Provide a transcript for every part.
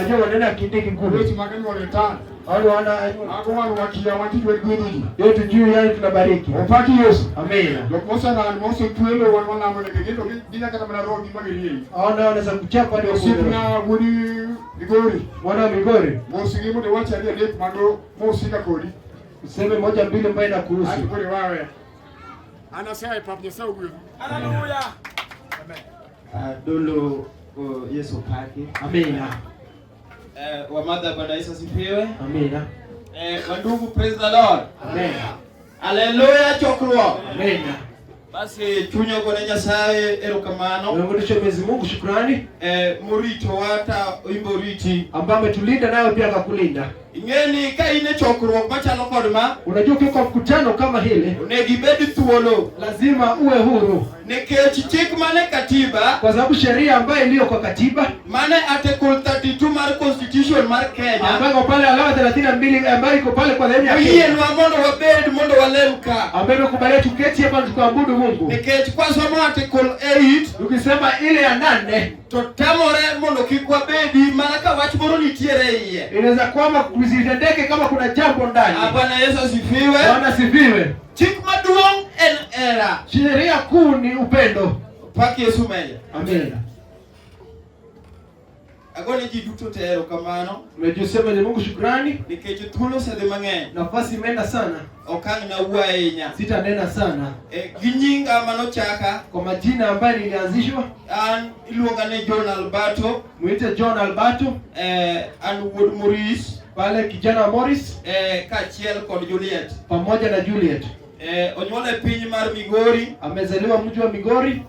Unajua maneno ya Kindiki Weche kumi. mag anyuola e tan. Wale wana Mago wan wakia wan tijwa gwedho ji. yote juu yani tunabariki. Opaki Yesu. Amina. Jok moseran mosetwelo wan walamo negi gin to ginya kata mana rogi ma girieyi. Hao nao wanaweza kuchapa hadi wakuue. Osiepna wuod Migori, Mwana wa Migori, mosgi mondo iwach ariyo adek mago mosika kodi. useme moja mbili ambayo Ato inakuhusu. koro iwawe. An asea e pap Nyasaye ogwedhu. Hallelujah. Dolo oh, Yesu pake. Amina. Wamadha Bwana Yesu asifiwe. Amina. Wandugu, praise the Lord. Amen. Haleluya chokruok. Amina. Basi chuny ogone Nyasaye erokamano Tunamrudisha Mwenyezi Mungu shukrani moritowa ta imbe oriti. ambaye ametulinda nayo pia akakulinda. Ing'eni ka in e chokruok machalo kod ma, Unajua ukiwa kwa mkutano kama hili onego ibed thuolo lazima uwe huru, nikech chik mane katiba kwa sababu sheria ambayo iliyo kwa katiba mane article 32 mar constitution mar Kenya ambayo iko pale alama 32 ambayo iko pale kwa sehemu ya Kenya oyienwa mondo wabed mondo walem ka ambayo imekubalia tuketi hapa tukuabudu Mungu. nikech kwasomo article 8 Ukisema ile ya nane to tamore mondo kik wabedi mana ka wach moro nitiere e iye. inaweza kwama kusitendeke kama kuna jambo ndani. Ah, Bwana Yesu asifiwe. Bwana sifiwe. Chik maduong' en hera. Sheria kuu ni upendo. Pak Yesu meya. Amina. Agone ji duto te erokamano Tumejisema Mwenyezi Mungu shukrani, nikech thuolo osedhi mang'eny. nafasi imeenda sana, Ok ang' nawuo ahinya. sitanena sana Gi nyinga manochaka kwa majina ambayo nilianzishwa. an iluonga ni John Alberto Mwite John Alberto an wuod Maurice pale kijana wa Morris kaachiel kod Juliet. pamoja na Juliet. Onyuol e piny mar Migori Amezaliwa mji wa Migori.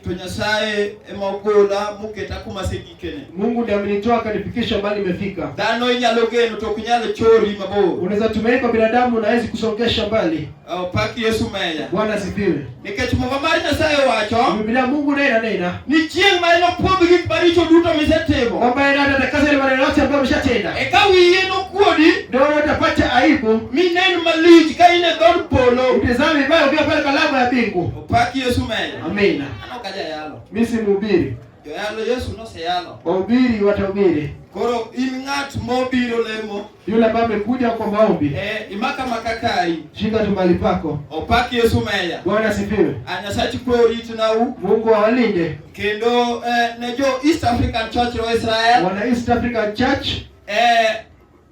To Nyasaye ema ogola moketa kuma asegikene. Mungu ndiye amenitoa akanifikisha mahali nimefika. Dhano inyalo geno to ok nyal chori mabor. Unaweza tumaini kwa binadamu, unawezi kusongesha mbali. Pak Yesu meya. Bwana asifiwe. Nikech Muma mar Nyasaye wacho Biblia Mungu naye inanena ni chieng' ma enopuodh gik maricho duto misetimo. kwamba yeye atatakasa ile maneno yote ambayo ameshatenda, Eka wiyi nokuodi ndio utapata aibu, minen malich ka in e dhod polo. utizame vibaya ukiwa pale kalamu ya mbingu. Opak Yesu meya. Amina. An ok ajayalo. Mimi si mhubiri, Joyalo Yesu noseyalo. wahubiri watahubiri. Koro in ng'at mobiro lemo, Yule ambaye amekuja kwa maombi, imaka maka kai. shika tu mahali pako. Opak Yesu meya. Bwana asifiwe. A Nyasachi kwe oritnau Mungu awalinde kendo ne jo East African Church of Israel wana East African Church.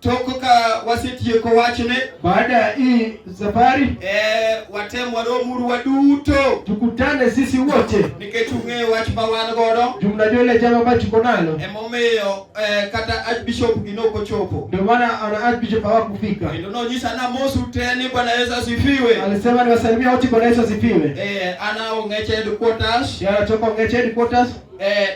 Tok ka wasetieko wachne Baada ya hii safari, watem waromuru waduto tukutane sisi wote, nikech ung'eyo wach ma wan godo juu mnajua ile jambo ambayo tuko nalo. emomiyo kata Archbishop gi nok ochopo Ndio maana ana Archbishop hawakufika. kendo nonyisa namosu te ni Bwana Yesu asifiwe. Alisema niwasalimia wote, Bwana Yesu asifiwe. An Ong'eche headquarters Yeye anatoka Ong'eche headquarters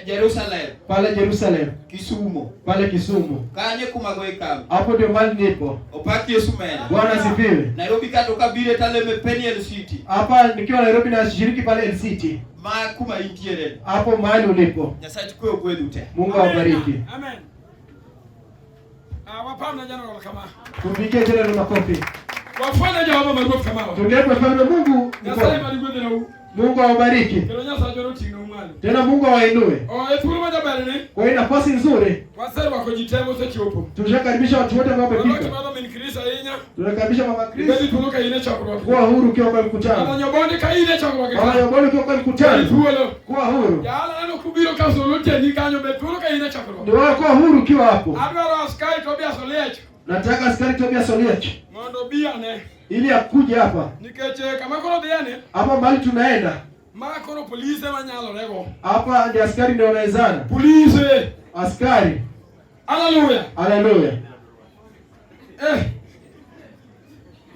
Jerusalem pale Jerusalem, Kisumu pale Kisumu. kanye kuma goye kambi. Hapo ndio mahali nipo. Opak Yesu mena. Bwana asifiwe. Nairobi ka to kabire taleme Peniel City Hapa nikiwa Nairobi nashiriki pale LCT, ma kuma intiere. hapo mahali ulipo. Nyasaye kwe ogwedhu te. Mungu awabariki. Amen. Ah, wapamna jana kama. Tumpigie tena na makofi. Wafanya Jehova marufu kama. Tuendelee kumfanya Mungu Nyasaye mkono. maligwedhnou. Mungu awabariki. Kendo Nyasaye dwaro ting'ou malo. Tena Mungu awainue. Oh, e thuolo majaberni Kwa hiyo nafasi nzuri, waserwako ji te mosechopo. tumeshakaribisha watu wote ambao Waloch wamefika. madho min Chris ahinya. Tunakaribisha mama Chris Ibed thuolo ka in e chokruok. kuwa huru ukiwa kwa mkutano. Mama Nyobondi ka in e chokruok. Mama Nyoboni ukiwa kwa Bed mkutano, thuolo. kuwa huru. Jahala neno kubiro ka solo tiendi kanyo bed thuolo ka in e chokruok. Ni wewe kuwa huru ukiwa hapo. Adwaro askari Tobias Oliech Nataka askari Tobias Oliech mondo obi ane ili akuje hapa. nikech kama koro dhiye Hapa mahali tunaenda ma koro polise manyalorego. hapa ndi askari ndio wanawezana. Polise. Askari, Haleluya. haleluya.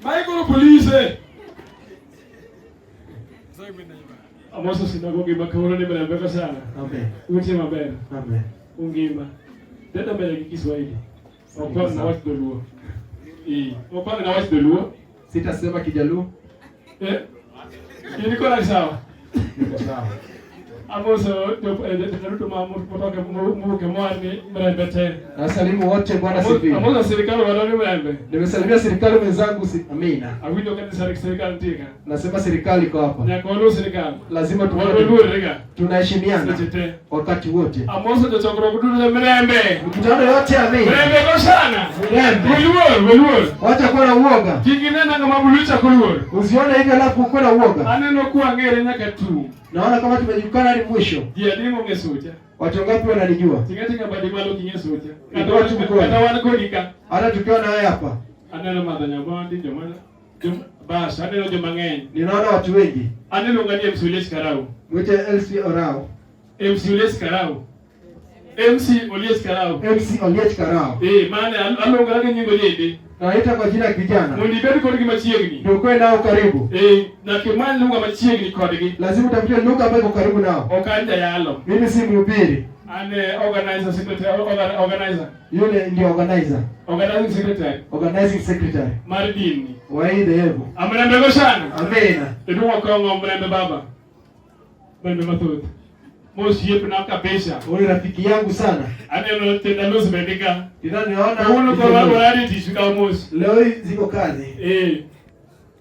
Mae koro polise. Amoso sinagogi ma kawuono ni mbele sana. Amen. Ute maber, Amen. ungima. Dada mbele gi Kiswahili. Okwan na wach dholuo. Okwan na wach dholuo. Sitasema Kijaluo. Eh? In kora sawa. Niko sawa. Amoso jotelo duto ma motoke mowuok e Moab ni mrembe te. Nasalimu wote, Bwana sifiwe. Amoso sirikal wadwa ni mrembe. Nimesalimia serikali mwenzangu, amina. Awinjo ka sirikal nitie ka. Nasema serikali iko hapa, Nyaka waluw sirikal. lazima Waluor ga. tunaheshimiana Seche te. wakati wote, Amoso jochokruok duto te mrembe. mkutano yote, amina. Mrembe go sana. Mrembe. Oluor, oluor. Wacha kuwa na uoga, Kik ine ng'ama bulu chako luor. usione hivyo alafu ukuwe na uoga. Aneno kwang'ere nyaka tung'. Naona kama tumejulikana hadi mwisho. Ji adi mong'e sucha? Watu wangapi wananijua? Tinga tinga badi malo king'e sucha. Inua tu mkono. Kata wan kodi ka. Hata tukiwa na wewe hapa, Aneno Madha Nyabondi, joma bas, aneno joma ng'eny. ninaona watu wengi. Aneno ng'ani MC Oliech Karau. Mwite LC Orao, MC Oliech Karau. MC Oliech Karau. MC Oliech Karao. Eh, mane aluongora gi nying Oliende. Naita kwa jina ya kijana, Mondo ibed kodgi machiegni. ndio ukuwe nao karibu. Eh, nyaka imany lugha machiegni kodgi. Lazima utafute lugha ambayo iko karibu nao. Ok an jayalo. Mimi si mhubiri, An organizer secretary, organizer. yule ndio organizer, Organizing secretary organizing secretary mar dini. wa hii dhehebu. Amrembe go sana. Amina. Iduong'o kong'o mrembe baba. Mrembe mathoth. Mosiepna kabisa. Huyu rafiki yangu sana. Aneno tinda los bende ka. Tena niona Kawuono koro wadwaro tich ka mos. leo hii ziko kazi. Eh.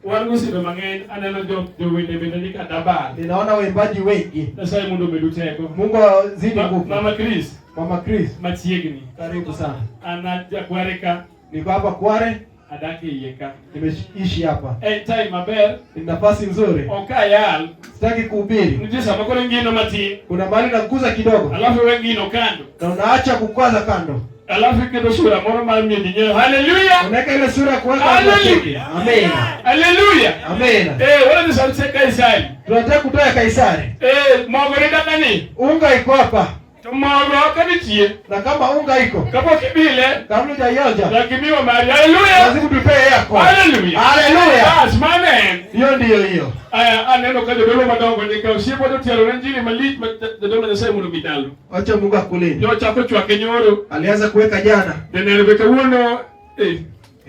Wan gosiepe mang'eny aneno jo jowende bende ni ka dabal. Ninaona waimbaji wengi. Nyasaye mondo omedu teko. Mungu azidi nguvu. Mama Chris Mama Chris, machiegni. karibu sana. An ajakware ka Niko hapa Kware, adak e iye ka. nimeishi hapa. En time maber Ni nafasi nzuri. ok ayal. Sitaki kuhubiri. Nitie sama koro ingino matin. Kuna mahali nakuza kidogo Alafu iwe ngino kando. na unaacha kukwaza kando. Alafu iketo sura moro mar miyo ji nyiero. Haleluya! Unaweka ile sura ya kuweka Haleluya! Amen. Haleluya! Amen. Eh, wala ni sauti ya Kaisari. Tunataka kutoa Kaisari. Eh, mogo ni dangani. Unga iko hapa. To mogo ka nitie. Na kama unga iko, Kapok ibile, kabla hujaionja, nyaka imiwa mari. Haleluya! lazima tupee yako. Haleluya! Haleluya. Bas, mano en. Hiyo ndiyo hiyo. Aya, aneno ka jodolo madongo ni ka osiepwa jotielo ne injili malich ma jadolo Nyasaye mondo omi ndalo. Wacha Mungu akulinde. Nochako chwake nyoro. Alianza kuweka jana. Janeno be kawuono eh,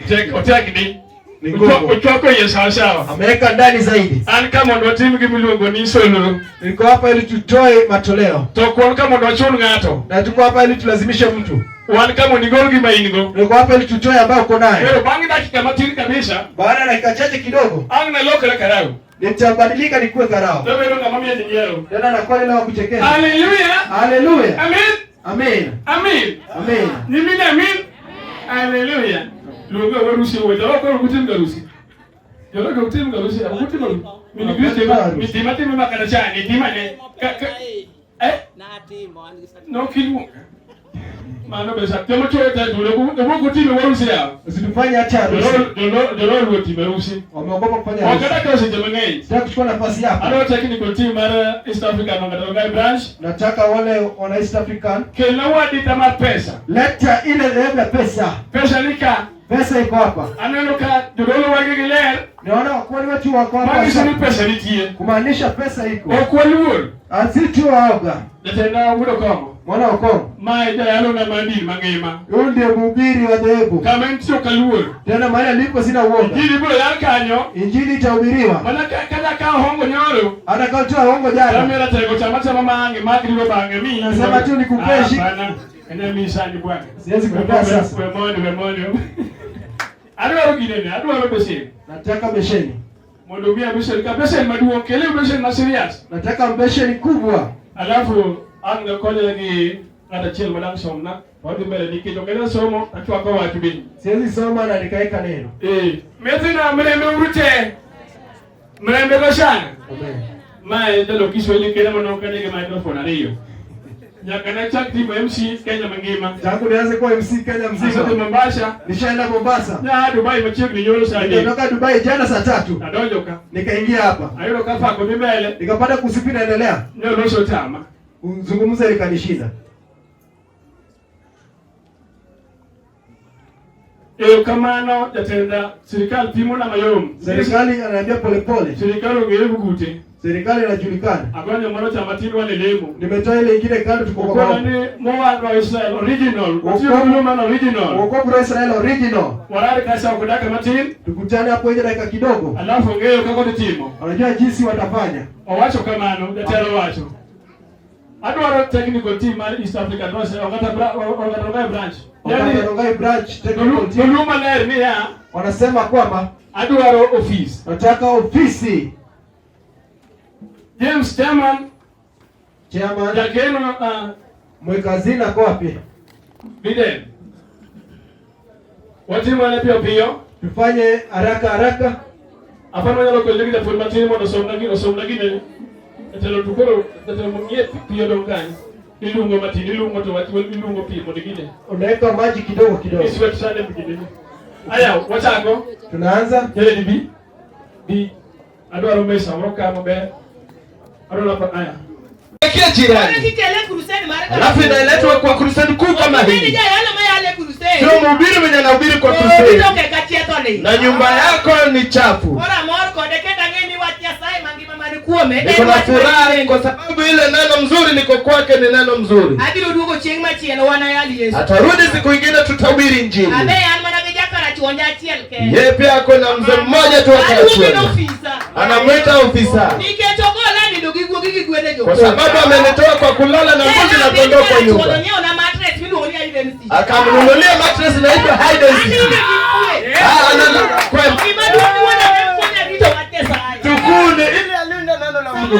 tek otekni. Ni ngumu. Ochwako iye sawa sawa. Ameweka ndani zaidi. An ka mondo watim gima iluongo ni solro. Niko hapa ili tutoe matoleo. To ok wan ka mondo wachun ng'ato. Na tuko hapa ili tulazimishe mtu. Wan ka mondo igol gima in go. Niko hapa ili tutoe ambayo uko nayo. Koro bang' dakika matin kabisa, Baada ya dakika chache kidogo, ang' nalokra karau. nitabadilika nikuwe karao. Tabedo ng'ama miyo ji nyiero. Tena nakuwa ile wa kuchekesha. Haleluya! Haleluya. Amin! Amen. Amin! Amen. Nyimine amin! Haleluya! Luongo warusi owecha, ok koro utim garusi. Jodolo ok tim garusi, ok utim garusi. Min Kristo ema, mitima time makata cha, nitima ne. Ka, ka, eh? Natimo an gi certificate. No kiluonga. Mano besa, joma chwoyo ta dulo, ok utime warusi yawa. Usitufanye hata harusi. Jodolo otime harusi. Wameogopa kufanya Ok harusi. adwa seche mang'eny. Sitaki kuchukua nafasi yako. Adwa technical team mar East African Rongai branch. Nataka wale wana East African Kelna wadita mar pesa. leta ile dhehebu ya pesa. Pesa ni ka. Pesa iko hapa. Aneno ka jodolo wagi gi ler. Naona wakuani wetu wako hapa. Manyiso ni pesa nitie. Kumaanisha pesa iko. Ok waluor. Asi tu waoga. Jatenda Wuod Okongo. Mwana Okongo. Mae jayalo na mar din mangima. Huyu ndiye mhubiri wa dhehebu. Kama entie ok aluor. Tena mahali alipo sina uoga. Injili biro yal kanyo. Injili itahubiriwa. Mana kata ka ohongo nyoro. Hata kama toa uongo jana. Tamera tego chama chama mange magriwo bang'e mi. Nasema tu nikupee shi- Hapana. Ene mi sani bwana. Siwezi kupea sasa. We mondi we mondi. Adwaro ginene, adwaro besen. Nataka besheni. Mondo umiya besen ka besen maduong' kele besen ma serious. Nataka besheni kubwa. Alafu ang' nakonya gi ng'at achiel madang' somna. Wadhi mbele nikech ok anyal somo achwako wach be. Siwezi soma na nikaeka neno. Eh, methina mrembe urute. Mrembe go sana. Amen. Mae jalo Kiswahili kende mano ka nigi microphone ariyo. Nyaka ne chak timo MC Kenya mangima. Tangu nianze kuwa MC Kenya Asedhi mzima. Mombasa, Nishaenda Mombasa. na Dubai machiegni nyoro saa adek. Nikatoka Dubai jana saa 3. Adonjo ka. Nikaingia hapa. Ayudo ka fako dhi mbele. Nikapata kusifu inaendelea. Ne oloso tama. Kuzungumza ikanishinda. Erokamano jatenda sirikal pimona mayom. Serikali ananiambia polepole. Sirikal ong'ere bugute. Serikali inajulikana. Agonyo moro cha matin wan e lemo. Nimetoa ile ingine kando tuko kwa Okona maombi. ni mowarwa Israel original. Otiyo Wokovu- gi man original. Wokovu wa Israel original. Warar kacha ok dakika matin. Tukutane hapo nje dakika kidogo. Alafu ong'eyo kaka odhi timo. Wanajua jinsi watafanya. Owacho kamano, jatelo owacho. Adwaro technical team mar East Africa Rose Ongata Rongai branch. Ongata Yani Rongai branch technical team Lulu maler niya wanasema kwamba adwaro office. nataka ofisi. James Chairman Chairman jakeno mweka hazina kwa wapi? Biden. Watimo ane piyo piyo. Tufanye haraka haraka. Apano wanyalo konyo gi japuonj matin mondo osomna gine. Jatelo to koro jatelo mong'ie piyo dong' kanyo. Iluongo matin, iluongo to wach iluongo pi mondo gine. Unaweka maji kidogo kidogo. Iswet sane gine. Aya, wachako. Tunaanza. Jere bi. Bi. Adwaro mesa moro ka maber. Adwaro lapa aya. Kia jirani. Alafu inaletwa kwa crusade kuu kama hii. Sio mhubiri mwenye anahubiri kwa crusade. Na nyumba yako ni chafu. Niko na furaha kwa sababu ile neno mzuri liko kwake ni neno mzuri. Atarudi siku ingine tutahubiri injili. Yeye pia ako na mzee mmoja tu akarachuonya. Anamwita ofisa. Kwa sababu amenitoa kwa kulala na mbuzi na kondoo kwa nyumba. Akamnunulia mattress inaitwa High Density. Analala kwa tukune ili alinde neno la Mungu.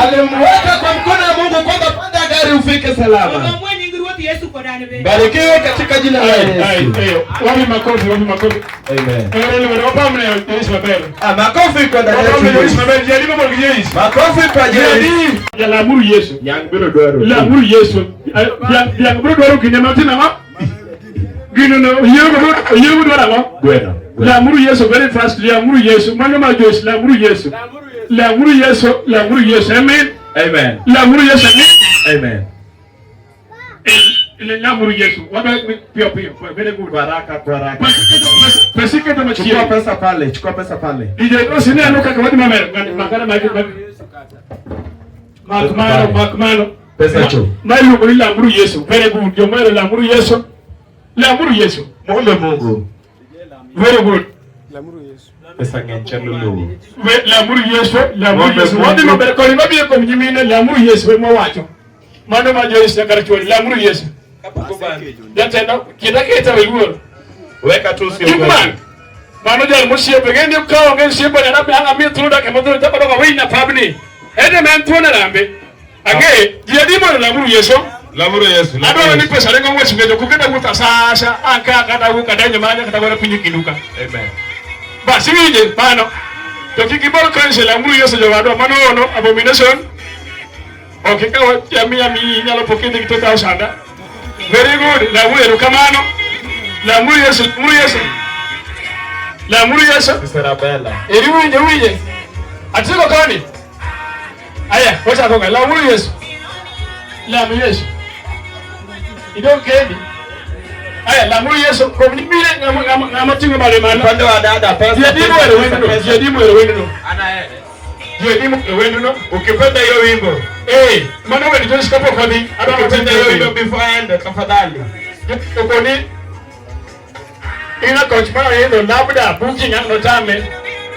Alimweka kwa mkono wa Mungu kwamba panda gari ufike salama. Barikiwe katika jina la Yesu. Wapi makofi, wapi makofi. Amen. Yesu maber. Makofi kwa dada yetu. Makofi kwa Yesu. Lamuru Yesu. Yang biro dwaro. Lamuru Yesu. Yang biro dwaro kinde matin ang'o? Gino no yiero dwaro ang'o? Gweno. Lamuru Yesu very fast. Lamuru Yesu. Mano ma Joyce, lamuru Yesu. Lamuru Yesu, lamuru Yesu. Amen. Amen. Lamuru Yesu. Amen. Amen. Lamuru Yesu. Waba pio pio. Very good. Kwa haraka, kwa haraka. Pesa keto machiegni. Chukua pesa pale, chukua pesa pale. DJ Rossi ne aneno kaka wadhi maber. Makana mak mak mano. Pesa cho. Ma iluongo ni lamuru Yesu. Very good. Jomahero lamuru Yesu. Lamuru Yesu. Muombe Mungu. Very good. Pesa ng'eny chalo lowo. Lamuru Yesu, lamuru Yesu. Wadhi maber koni mabiro kuom nyimine lamuru Yesu ema wacho. Mano ma Joyce Nyakarachuonyo, lamuru Yesu. Jatendo, kinda keta we luor. Weka tu usiogope. Jukman. Mano jal mosiepe, ng'eni ka onge osiepe ne rambe ang' amiyo thuolo dak e modhuro chako doko winy na pabni. Ene ma en thuolo rambe. Ang'e, ji adi mondo lamuru Yesu? Lamuru Yesu. Adwaro ni pesa ringo ng'wech ng'ejo kuketa wuoth asasa, an ka kata wuok adenyo mana kata godo piny kinduka. Amen. Bas iwinje mano. To kik ibol kanisa lamuru Yesu jowadwa, mano ono abomination. Ok ikaw miya miyi inyalo po kende gi 2000. Very good, lamuru erokamano. Lamuru Yesu, lamuru Yesu. Lamuru Yesu. Sister Abella. Eri winje winje. Atieko koni. Aya, wachako ka lamuru Yesu. Lamuru Yesu. Idong kendi. Aya, lamuru Yesu. Kuom nyimine ng'ama ting'o bade malo. Upande wa dada pesa. Ji adi mohero wendno? Ji adi mohero wendno? Ji adi mohero wendno? Ukipenda hiyo wimbo. Mano wend Joyce kapok odhi. Adwaro Ukipenda hiyo wimbo winjo before aende tafadhali. Okoni ina koch mar idho labda booking ang' notame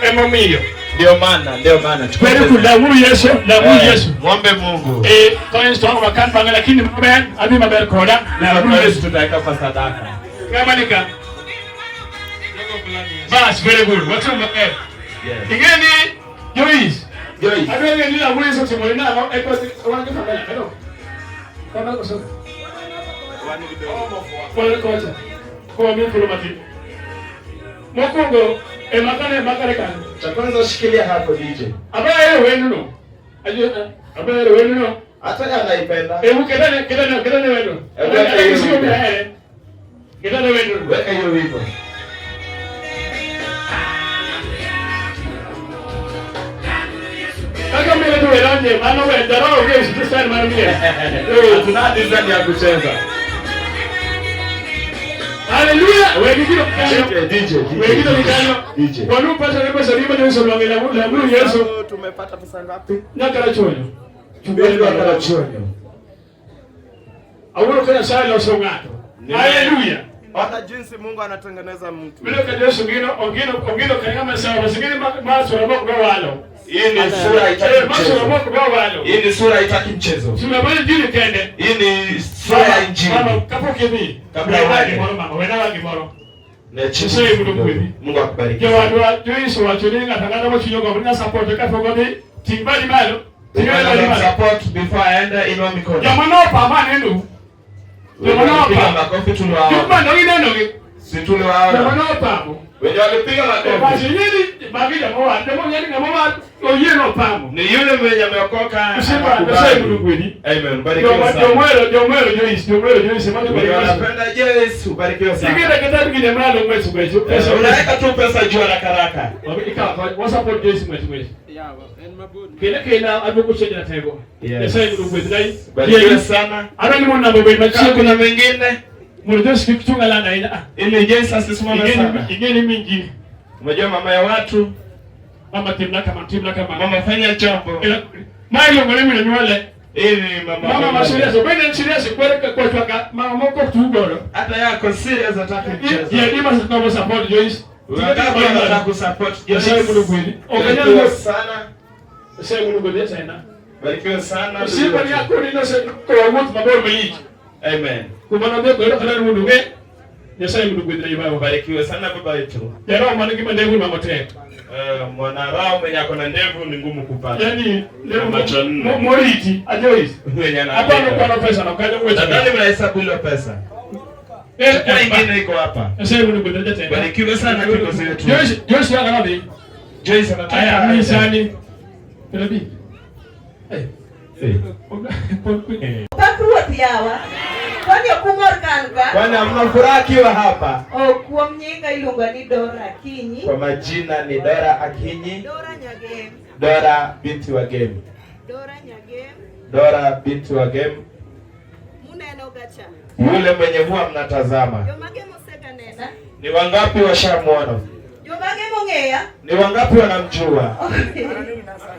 emomiyo. Ndio maana, ndio maana. Chukua Very good, pesa. lamuru Yesu, lamuru Yesu. Muombe Mungu. Coins to ang makan bang'e lakini maber, adhi maber koda. Lamuru Yesu. Tutaweka kwa sadaka. Ng'ama nika? Bas, very good. Watimo maber. Yes. Ing'e ni Joyce. Joyce. Adwa ng'e ni lamuru Yesu otimore nang'o e koth wan gi familia, hello. Kama koso. Wan kocha. Kwa mi thuolo matin. Mokwongo, e makane makane kanyo. Cha kwanza shikilia hapo DJ. Abahero wendno. Abahero wendno. Hata yeye anaipenda. Ebu kedane kedane kedane wendno. Hebu weka hiyo wimbo. Kedane wendno. Weka hiyo wimbo. Kaka mbele tu welanje mano wenda roho ke sisi mano mie. Tuna design ya kucheza. Haleluya. Wegiro kanyo. DJ, DJ. Wegiro kanyo. DJ. Wanu pesa ne pesa riba Yesu lwange la Yesu. Tumepata pesa ngapi? Nyakarachuonyo. Mbele Karachuonyo. Awuoro ka Nyasaye loso ng'ato. Haleluya. Ona jinsi Mungu anatengeneza mtu. Bila ka Yesu ngino ongino ongino ka ng'ama sawa singini ma sura mok dwalo. Hii ni sura haitaki Eh, ma sura mchezo. moko be walo. Hii ni sura haitaki mchezo. Sura mar injili kende. Hii ni sura ya Mama, Injili. kapok idhi. Kabla Wena uende. gimoro mama, wena gimoro. Niachie Nyasaye mondo kidogo. ogwedhi. Mungu akubariki. Jowadwa Joyce owacho ni ng'ato ang'ata mochunye ogombo ni support kapok odhi, ting' badi malo. Ting' badi malo. Support before aende, inua mikono. Joma nopa ma neno. Joma Walipiga nopa. makofi tuliwaona. Joma noginenogi. Si tuliwaona. Joma nopamo. Wenye walipiga makofi. Basi yini magi joma wa, joma ng'eni ng'ama wa oyie nopamo. Ni yule mwenye ameokoka. Usimba, anakubali. Nyasaye mondo ogwedhi. Amen. Barikiwe Joma sana. jomwero jomwero Joyce, jomwero Joyce mano Wenye barikiwe. wanapenda Yesu, barikiwe sana. Ikenda kitabu kine malo ng'wech ng'wech. Pesa Unaweka tu pesa juu haraka haraka. Ikawa wa support Joyce ng'wech ng'wech. Kila kila aduoko chien jatego. Yes. Nyasaye mondo ogwedhi nai. Barikiwe sana. Adwaro ni mondo namba obed Kama machiegni. kuna mwingine Mondo Joyce kik chung' alanda ahinya. Ah, ili Yesu asisimame sana. Ing'eni min ji. Unajua mama ya watu, Mama timna kama timna kama. mama fanya jambo. Ma iluongo ni min anyuole. Ili mama Mama ma serious, obed en serious kwere ka kwachwa ka mama moko ok tug godo. Hata yako serious hataki mchezo. Ji adi ma gombo support Joyce. Wangapi wanataka kusupport Nyasaye mondo ogwedhi. Ok anyal Barikiwe wuoyo. sana. Nyasaye mondo ogwedhi Nyasaye na. Barikiwe sana. Osiepa ni akoni nosekowa wuoth mabor malich. Amen. Kuma nodhi godo kata wuon ong'e. Nyasaye mondo ogwedhi na Barikiwe sana baba yetu. Jaroho man gi mandevu mama tek. Mwanarao mwenye ako na ndevu ni ngumu kupata. Yaani ndevu Macho nne. moriti a Joyce. Mwenye ana. Hapana kwano pesa no kanyo ng'wech. Nadhani mnahesabu ile pesa. Eh, Kuna eh, ingine iko hapa. Nyasaye mondo ogwedhi jatenda. Barikiwe sana kiongozi wetu. Joyce, Joyce yaka nodhi. Joyce anataka. Aya, misani. Perabi. Eh. Eh. Pak ruoth yawa. Kwani ok umor ka an ka? Kwani hamna furaha akiwa hapa? Ok, kuom nyinga iluongo ni Dora Akinyi. Kwa majina ni Dora Akinyi, Dora Nyagem. Dora binti wa Gem. Dora Nyagem. Dora binti wa Gem, Muneno gacha. yule mwenye huwa mnatazama. Jomage moseganena. Ni wangapi washamwona? Jomage mong'eya. Ni wangapi wanamjua?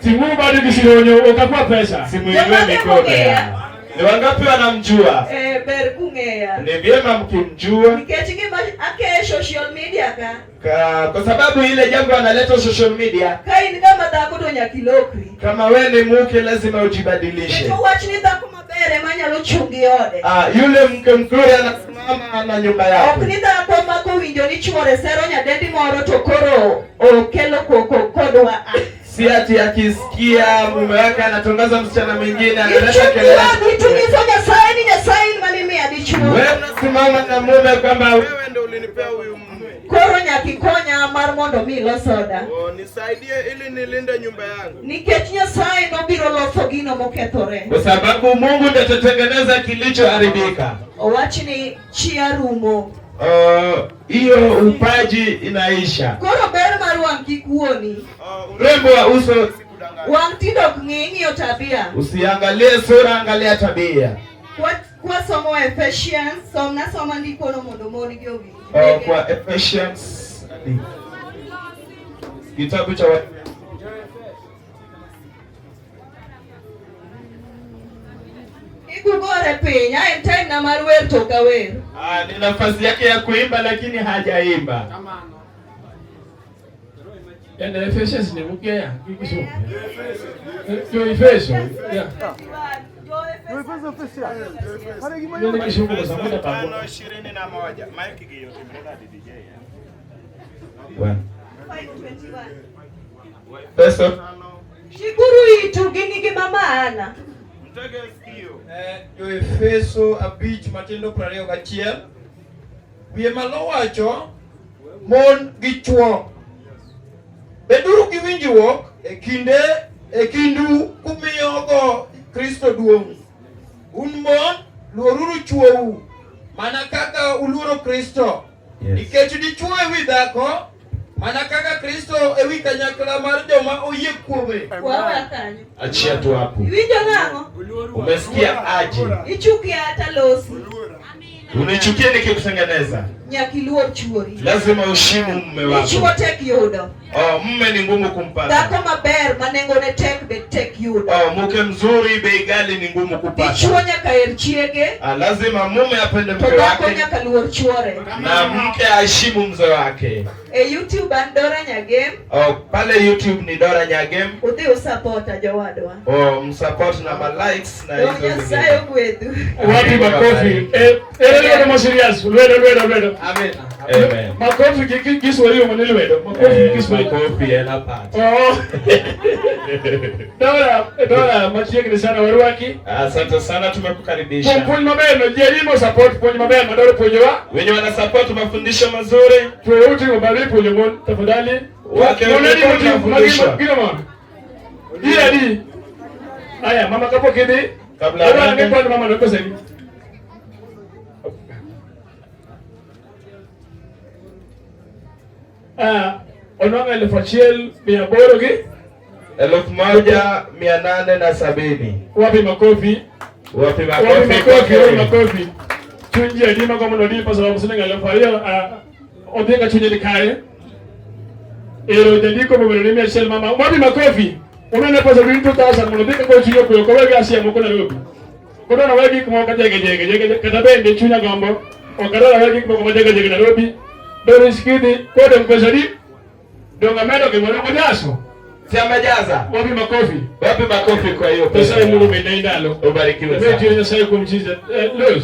Ting'uru badi gi sironyo ok akwa pesa. Simuinue Jomage mikono. mong'eya. Ni wangapi wanamjua? Eh, ber kung'eya. Ni vyema mkimjua Nikech gima akeye social media ka. kwa sababu ile jambo analeta social media. Ka in ng'ama dhako to nyaka ilokri. Kama we ni mke lazima ujibadilishe. Nikech owach ni dhako maber ema nyalo chungi ode. Yule mke mzuri anasimama na nyumba Ok yake. ni dhako ma kowinjo ni chuore sero nyadendi moro to koro okelo koko kodwa a. Si ati akisikia mume wake anatongoza msichana mwingine analeta Ichungi kelele. odi to nyiso Nyasaye ni Nyasaye in manimiya dichuo. Wewe unasimama na mume kwamba wewe ndio ulinipea huyu mume. Koro nyaka ikonya mar mondo mi ilos oda. Oh, nisaidie ili nilinde nyumba yangu. Nikech Nyasaye nobiro loso gino mokethore. Kwa sababu Mungu ndiye atatengeneza kilichoharibika. Owach ni chia rumo. Hiyo upaji inaisha. Koro ber mar wang' kik wuoni. Urembo wa uso Wang' tinde ok ng'i, ing'iyo tabia. usiangalie sura, angalia tabia. Kwasomo Ephesians, somna soma ndikono mondo mon gi owinj. Kwa Ephesians kitabu cha Ikugore piny, a en time na mar wer to ok awer. Ni nafasi yake ya kuimba lakini hajaimba. En Ephesians ne mukia ya. Jo Efeso. Ya. Nene kisumu kwa sababu tabu. 21. Mike giyo 5:21. Efeso Chikuru itu gin gima maana. mtege sikio. Jo-Efeso 5:21. Wiye malo wacho mon gi chwo. Beduru gi winjruok e kindu kumiyogo Kristo duong'. Un mon, luoruru chwou mana kaka uluoro Kristo. Nikech dichwo ewi dhako mana kaka Kristo ewi kanyakla mar joma oyie kuome. Wawa kanyo. Achia tu hapo. Iwinjo nang'o? Umesikia aje? Ichukia hata losi. Unichukie nikikutengeneza. Nyaka iluor chuori. Lazima uheshimu mume wako. Dichuo tek yudo. Oh, mume ni ngumu kumpata. Dhako maber ma nengone tek be tek yudo. yudo. Oh, mke mzuri bei ghali ni ngumu kupata. Dichuo nyaka her chiege. Ah, lazima mume apende To mke dhako wake nyaka luor chuore. na mke aheshimu mzee wake. E YouTube an Dora Nyagem, Oh, pale YouTube ni Dora Nyagem. udhi usapota jowadwa. Oh, msupport na ma likes na Dong hizo Nyasaye zingine. ogwedhu. Wapi makofi? Eh, eh, lwedo mo serious. Lwedo, lwedo, lwedo. Amen. Amen. Makofi Kiswahili omone lwedo. Makofi Eh, Kiswahili. makofi yanapata. Oh. Dora, Dora machiegni sana warwaki. Asante sana Kuom tumekukaribisha. puonj maber no ji adi support puonj maber ma Dora puonjowa. Wenye wana support mafundisho mazuri Tuwe uting'o bade puonjo mon tafadhali. Wake Mon adi wamekuwa moting'o wanafundishwa. gino mon. Ji adi. Aya, mama kapok idhi. Kabla Adwa ya ni kwan mama no pesa ni. Ah, onwang'o 1800 gi 1870. Wapi makofi? Wapi Wapi makofi? makofi? Wapi makofi? Chuny ji adi mago mondo odi pesa maromo siling 2000 odhi ka chunye ni kare. Ero jandiko mobedo ni 100 mama. Wapi makofi? Unene pesa duni 2000 mondo odhi ka koro chunye okwe ok owe gi asia moko Nairobi. Koro nawe gik moko jege jege jege kata bende chunya gombo ok adwar awe gik moko ma jege jege Nairobi. Doris Kidhi kodong pesa di donga medo gimoro ojaso. Si amejaza? Wapi makofi? Wapi makofi kwa hiyo pesa? Nyasaye Mungu mede ndalo. Ubarikiwe Metiyo sana. Nyasaye kuom Jesus. Los.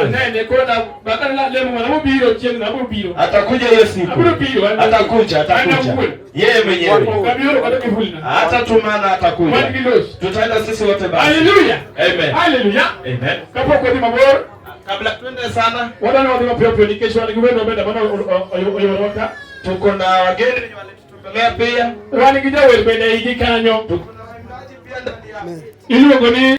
Anene koro na bakana la lemo mana mobiro chieng' na mobiro. Atakuja hiyo siku. Abiro biro. Atakuja, atakuja. Yeye mwenyewe. Ok abiro kata kifulna. Hata tumana Wan atakuja. gi los. Tutaenda sisi wote basi. Haleluya. Amen. Haleluya. Amen. Kapok wadhi mabor, Kabla tuende sana, wadwaro wadhi mapiyo piyo nikech wan gi wendo maber mano oyuorowa ka. tuko na wageni wenye walitutembelea pia. Wan gi jawer bende e igi kanyo. Tuko na waimbaji pia ndani ya Iluongo ni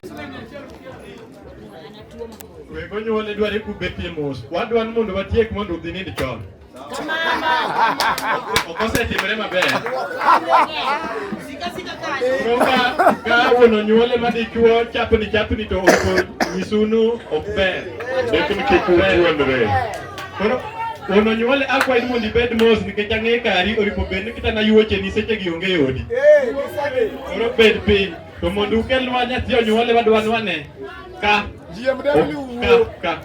Weg onyuol dware kubetie mos. Wadwa ni mondo watiek mondo udhi nind chon. Ok osetimore maber. Koro ka wuon onyuole ma dichuo chapni chapni to ok nyisunu ok ber. Lekni kik utuonre. Koro wuon onyuole akwayi ni mondo ibed mos nikech ang'e kari oripo bed ni kata na yuocheni sechegi onge e odi. Koro bed piny. To mondo ukelnwa nyathi onyuole wadwa ni wane. Ka. Ka. Ka.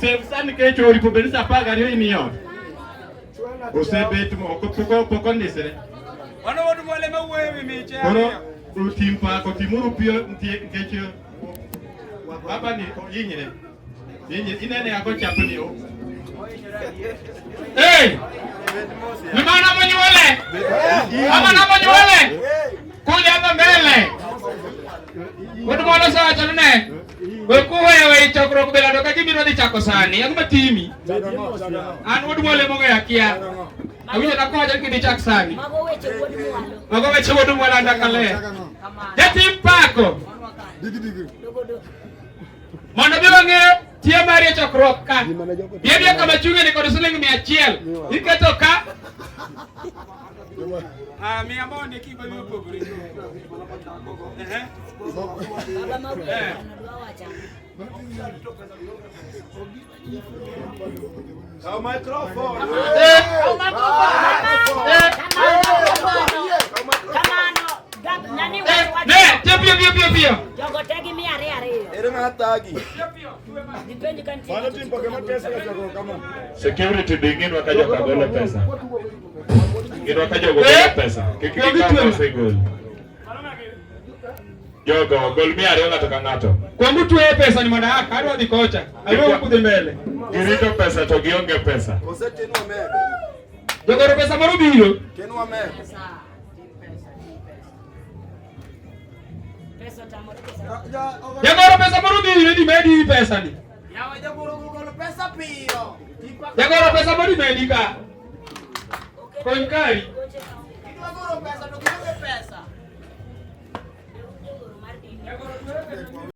Save sa nikech oripo bed ni sa 12 in e ot. Osebet moko pok ondisre. Koro utim pako timuru piyo nitie nikech baba ni hinyre. Hinyre inene kaka ochapni o. Hey! Mama monyuole! Mama monyuole! Kuja hapa mbele. Wuod mwana osewacho ni ne. We kuweyo e chokruok bilado ka gibiro dhi chako sani. Ang'o matimi? An wuod mwale mogoyo akia. Awinjo na kowacho ni kidhi chak sani. Mago weche wuod mwalo. Mago weche wuod mwalo andakale. Jatim pako. Mondo mi wang'e tie mari e chokruok ka. Bi abiya kama chung'e ni kod siling 100. Iketo ka. Baba ma wuod mwalo dwa wacho ang'o? Kamano, nani wacho wacho? Ne, tie piyo piyo piyo piyo. Jogo te gi 200 200. Gipenj ka nitie ng'ato tiko Security be ng'inwa ka joka golo pesa. Ng'inwa ka jogo golo pesa. Kik gikaw pesa e gol. Jogo gol 200 ng'ato ka ng'ato. Kuongo tweyo pesa ni mondo aka adwa dhi kocha. Adwa kudhi mbele. Girito pesa to gionge pesa. Jogoro pesa moro biro. Pesa otamore pesa. Jagoro pesa moro biro idhi medi pesa ni. Jagoro pesa moro imedi ka. Kony kari. Goche ka onge. Jagoro mar dini.